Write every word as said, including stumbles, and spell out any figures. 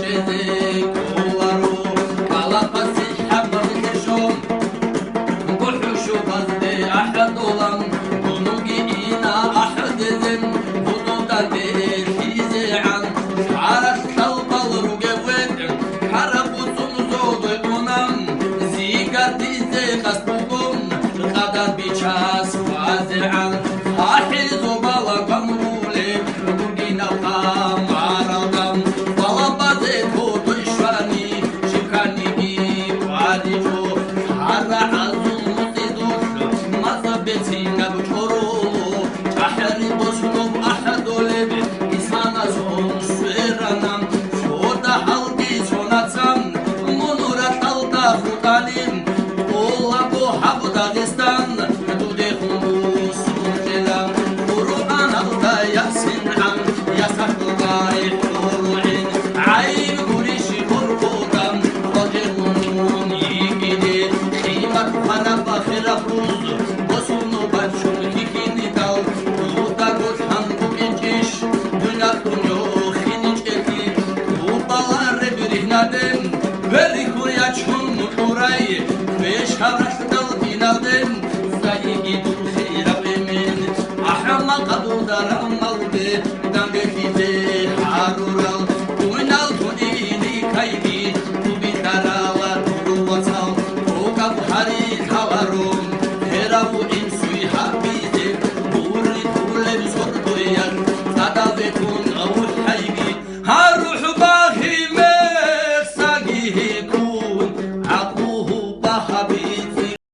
Кколаро калапасе хӀабаллъи щун, гохӀушубазде ахӀадулан, гунуги ина ахӀадезен, гьудулда лъизегӀан, гьаралъ лъалбал ругев ветӀ, кара буцун зодой унан, зигардизе къасд бугун, къадар бичас вазегӀан, ахӀи зобала гвангулеб, гургинал гъамаралда, балабазе кодой щвани, щибканиги кӀваричӀо, гьарагӀазул муцӀидулъ маза бецинаб чӀороло, чӀахӀари босуноб ахӀадолеб, исаназун сверана, цода гьалги сонацан, мун ратӀалда хутӀани, тӀолаго гьаб Дагъистан, дудехун бусуртила, Къуръаналда ясингӀан, ясахъулгай хӀурулгӀин, гӀайиб гурищ гьоркьодан, къотӀегъун йигиде, къимат хвараб ахираб руз, босуну бачун хьихьинидал, дуда гурлъан букӀинчӀищ, дунялъун йохиничӀеги, дубалареб ригьнаден, верихьуя чун мутӀурай, квешаб рахьдал диналден, цайиги духе ракъимен, ахӀамал къадударал мал